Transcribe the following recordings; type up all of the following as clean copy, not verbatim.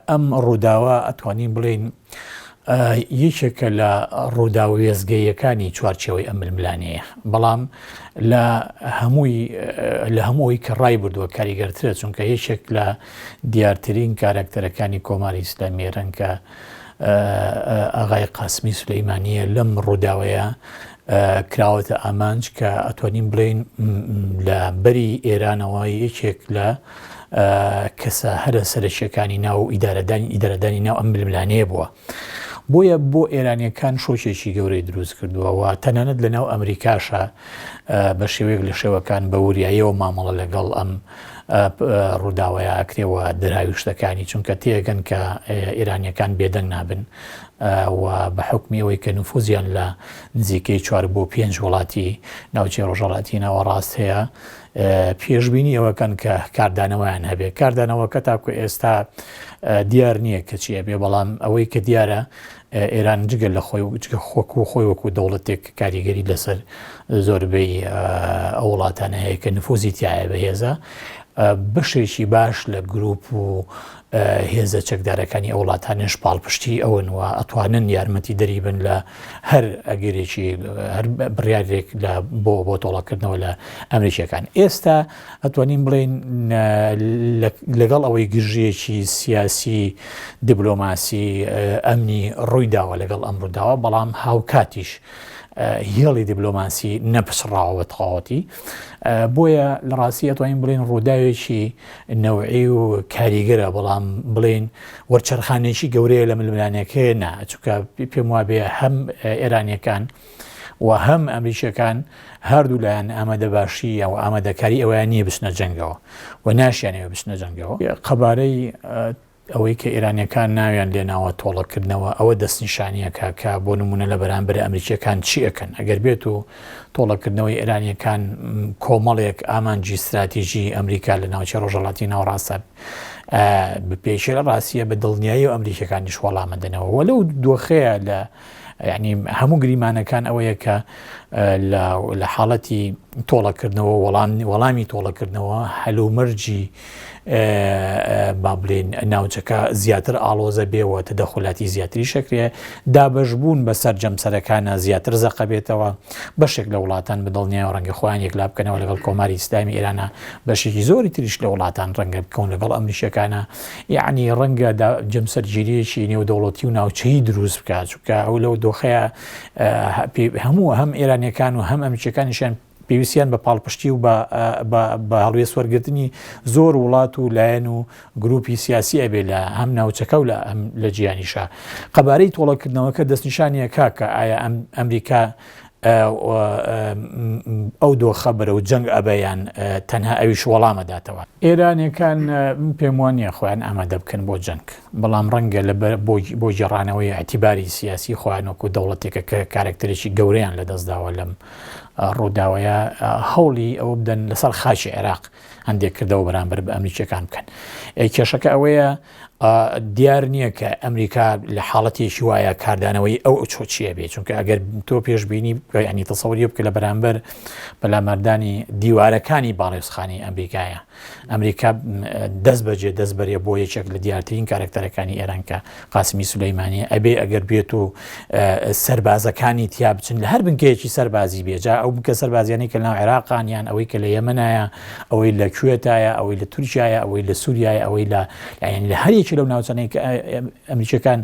ئەم ڕووداوە ئەتوانین بڵێین یەکێکە لە ڕووداوە وێستگەییەکانی چوارچێوەی ئەم ململانێیە، بەڵام لە هەمووی لە هەمووی کە ڕای بردووە کاریگەرترە، چونکە یەکێک لە دیارترین کارەکتەرەکانی کۆماری ئیسلامی ئێران کە ئاغای قاسمی سولەیمانییە لەم ڕووداوەیە کراوەتە ئامانج کە ئەتوانین بڵێین لە بەری ئێرانەوە یەکێک لە کەسە هەرە سەرەکیەکانی ناو ئیدارەدانی ئیدارەدانی ناو ئەم ململانێیە بووە. بۆیە بۆ ئێرانیەکان شۆکێکی گەورەی دروست کردووە و تەنانەت لە ناو ئەمریکاشە بە شێوەیەک لە شێوەکان بە وریاییەوە مامەڵە لەگەڵ ئەم ڕووداوەیە ئەکرێ و دراویشتەکانی چونکە تێگەن کە ئێرانیەکان بێدەنگ نابن و بە حکمی ئەوەی کە نفوزیان لە نزیکەی چوار بۆ پێنج وڵاتی ناوچەی ڕۆژهەڵاتی ناوەڕاست هەیە پێشبینی ئەوەکەن کە کاردانەوەیان هەبێت کاردانەوەکە تاکو ئێستا دیار نییە کە چی ئەبێ بەڵام ئەوەی کە دیارە ئێران جگە لە خۆی و جگە خۆک و خۆی وەکو دەوڵەتێک کاریگەری لەسەر زۆربەی ئەو وڵاتانە هەیە کە نفوزی تایە بەهێزە بەشێکی باش لە گروپ و هێزە چەکدارەکانی ئەو وڵاتانەش پاڵپشتی ئەون و ئەتوانن یارمەتی دەری بن لە هەر ئەگەرێکی هەر بڕیارێک لە بۆ بۆ تۆڵەکردنەوە لە ئەمریکیەکان ئێستا ئەتوانین بڵێین لەگەڵ ئەوەی گرژیەکی سیاسی دیبلۆماسی ئەمنی ڕووی داوە لەگەڵ ئەم ڕووداوە بەڵام هاوکاتیش هێڵی دیبلۆماسی نەپچڕاوە بە تەواوەتی بۆیە لە ڕاستی ئەتوانین بڵێن ڕووداوێکی نەوعی و کاریگەرە بەڵام بڵێن وەرچەرخانێکی گەورەیە لە ململانێکەیە نا چونکە پێم وابێ هەم ئێرانیەکان و هەم ئەمریکیەکان هەردوو لایەن ئامادەباشی و ئامادەکاری ئەویان نییە بچنە جەنگەوە و ناشیانەوە بچنە جەنگەوە قەبارەی ئەوەی کە ئێرانیەکان ناویان لێناوە تۆڵەکردنەوە ئەوە دەستنیشانیەکە کە بۆ نمونە لە بەرامبەر ئەمریکیەکان چی ئەکەن ئەگەر بێت و تۆڵەکردنەوەی ئێرانیەکان کۆمەڵێک ئامانجی ستراتیژی ئەمریکا لە ناوچەی ڕۆژهەڵاتی ناوەڕاستە بپێشێ لە ڕاستیە بە دڵنیایی و ئەمریکیەکانیش وەڵامەدەنەوە وە لەو دۆخەیە لە یعنی هەموو گریمانەکان ئەوەیە کە لە حاڵەتی تۆڵەکردنەوە وەڵام وەڵامی تۆڵەکردنەوە هەلومەرجی با بڵێین ناوچەکە زیاتر ئاڵۆزە بێ و تەدەخولاتی زیاتری شەکرێ دابەشبوون بەسەر جەمسەرەکانە زیاتر زەقە بێتەوە بەشێک لە وڵاتان بە دڵنیایەوە ڕەنگە خۆیان یەکلا بکەنەوە لەگەڵ کۆماری ئیسلامی ئێرانە بەشێکی زۆری تریش لە وڵاتان ڕەنگە بکەون لەگەڵ ئەمریکیەکانە یعنی ڕەنگە جەمسەرگیریەکی نێودەوڵەتی و ناوچەیی دروست بکات چونکە ئەو لەو دۆخەیە هەموو هەم ئێرانیەکان و هەم ئەمریکیەکانیشیان پێویستیان بە پاڵپشتی و بە هەڵوێست وەرگرتنی زۆر وڵات و لایەن و گروپی سیاسی ئەبێ لە هەم ناوچەکە و لە هەم لە جیهانیشا. قەبارەی تۆڵەکردنەوەکە دەستنیشانی ئەکا کە ئایا ئەمریکا ئەو دۆخە بەرەو جەنگ ئەبە یان تەنها ئەویش وەڵام ئەداتەوە. ئێرانیەکان من پێم وا نییە خۆیان ئامادە بکەن بۆ جەنگ، بەڵام ڕەنگە لەبەر بۆ گێڕانەوەی ئیعتیباری سیاسی خۆیان وەکو دەوڵەتێکە کە کارەکتەرێکی گەورەیان لەدەستداوە لەم ڕووداوەیە هەوڵی ئەوە بدەن لەسەر خاکی عێراق هەندێک کردەوە بەرامبەر بە ئەمریکیەکان بکەن. کێشەکە ئەوەیە دیار نییە کە ئەمریکا لە حاڵەتێکی وایە کاردانەوەی ئەو چۆچیە بێ چونکە ئەگەر تۆ پێشببینی ینی تەسەوری بکە لە بەرامبەر پەلاماردانی دیوارەکانی باڵێزخانی ئەمریکایە ئەمریکا دەست بەجێ دەست بەرێ بۆ یەکێک لە دیارترین کارکتەرەکانی ئێران کە قاسمی سولەیمانی ئەبێ ئەگەر بێت و سەربازەکانی تیا بچن لە هەر بنکەیەکی سەربازی بێ جا ئەو بنکە سەربازیانەی کە لەناو عێراقان یان ئەوەی کە لە یەمەنایە ئەوەی لە کوێتایە ئەوەی لە تورکیایە ئەوەی لە سووریایە ئەوەی لە یعنی لە هەر یەکی لەو ناوچانەی کە ئەمریکیەکان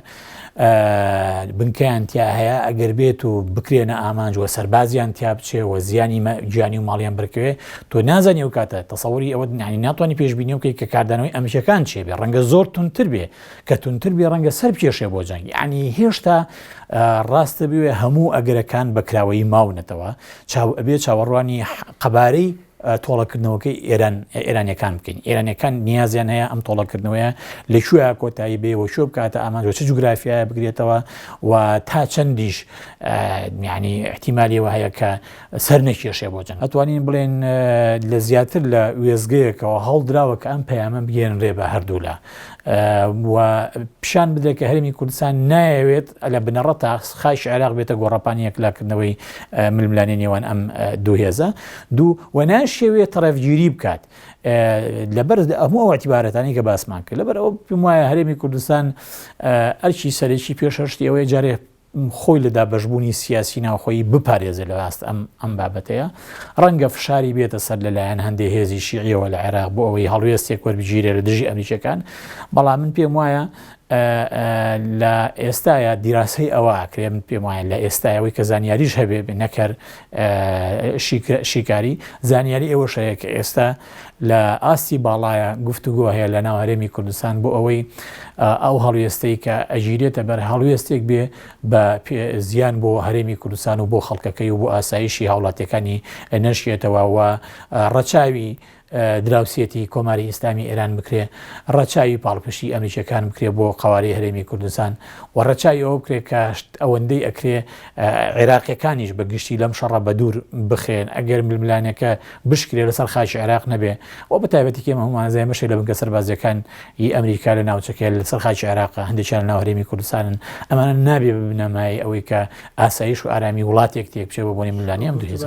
بنکەیان تیا هەیە ئەگەر بێت و بکرێنە ئامانج و سەربازیان تیا بچێ و زیانی گیانی و ماڵیان بەرکەوێ تۆ نازانی ئەو کاتە تەسەوری ئەوە یعنی ناتوانانی پێشبینی بکەیت کە کاردانەوەی ئەمریکیەکان چێ بێ ڕەنگە زۆر توندتر بێ کە توندتر بێ ڕەنگە سەر بکێشێ بۆ جەنگ یعنی هێشتا ڕاستە بوێ هەموو ئەگەرەکان بەکراوەیی ماونەتەوە چاو ئەبێ چاوەڕوانی قەبارەی تۆڵەکردنەوەکەی ئێران ئێرانیەکان بکەین ئێرانیەکان نیازیان هەیە ئەم تۆڵەکردنەوەیە لە کوێ کۆتایی بێ و کوێ بکاتە ئامانج و چ جوگرافیایە بگرێتەوە و تا چەندیش یعنی احتیمالیەوە هەیە کە سەر نەکێشێ بۆ جەنگ ئەتوانین بڵێن لە زیاتر لە وێزگەیەکەوە هەڵدراوە کە ئەم پەیامە بگەێنرێ بە هەردوولا. و پیشان بدرێت کە هەرێمی کوردستان نایەوێت لە بنەڕەتا خاکی عێراق بێتە گۆڕەپانی یەکلاکردنەوەی ململانێ نێوان ئەم دوو هێزە دوو و ناشێوێت تەرەفگیری بکات لەبەر هەموو ئەو اعتیبارەتانی کە باسمان کرد لەبەر ئەوە پێم وایە هەرێمی کوردستان ئەرکی سەرەکی پێش هەشتی ئەوەیە جارێ خۆی لە دابەشبوونی سیاسی ناوخۆیی بپارێزێت لە ئاست ئەم ئەم بابەتەیە ڕەنگە فشاری بێتە سەر لەلایەن هەندێک هێزی شیعیەوە لە عێراق بۆ ئەوەی هەڵوێستێک وەربگیرێ لە دژی ئەمریکیەکان بەڵام من پێم وایە لە ئێستاە دیراسەی ئەوە ئەکرێ من پێم وایە لە ئێستایەوەی کە زانیاریش هەبێ نەکەر شیکاری زانیاری ئەوەش هەیە کە ئێستا لە ئاستی باڵایە گفتوگۆ هەیە لە ناو هەرێمی کوردستان بۆ ئەوەی ئەو هەڵوێستەی کە ئەگیرێتە بەر هەڵوێستێک بێ بە زیان بۆ هەرێمی کوردستان و بۆ خەڵکەکەی و بۆ ئاسایشی هاوڵاتیەکانی نەشێتەوە و ڕەچاوی دراوسێتی کۆماری ئیسلامی ئێران بکرێ، ڕەچاوی پاڵپشتی ئەمریکیەکان بکرێ بۆ قەوارەی هەرێمی کوردستان و ڕەچاوی ئەوە بکرێ کە ئەوەندەی ئەکرێ عێراقیەکانیش بە گشتی لەم شەڕە بەدوور بخرێن ئەگەر ململانێکە بشکرێ لەسەر خاکی عێراق نەبێ و بە تایبەتی کە ئێمە هەموومان ئەزانین بەشێک لە بنکە سەربازیەکان ی ئەمریکا لە ناوچەکە لەسەر خاکی عێراق هەندێکیان لە ناو هەرێمی کوردستانن ئەمانە نابێ ببنە مایەی ئەوەی کە ئاسایش و ئارامی وڵاتێک تێک بچێ بۆ بۆنی ململانێی ئەم دوو هێزە.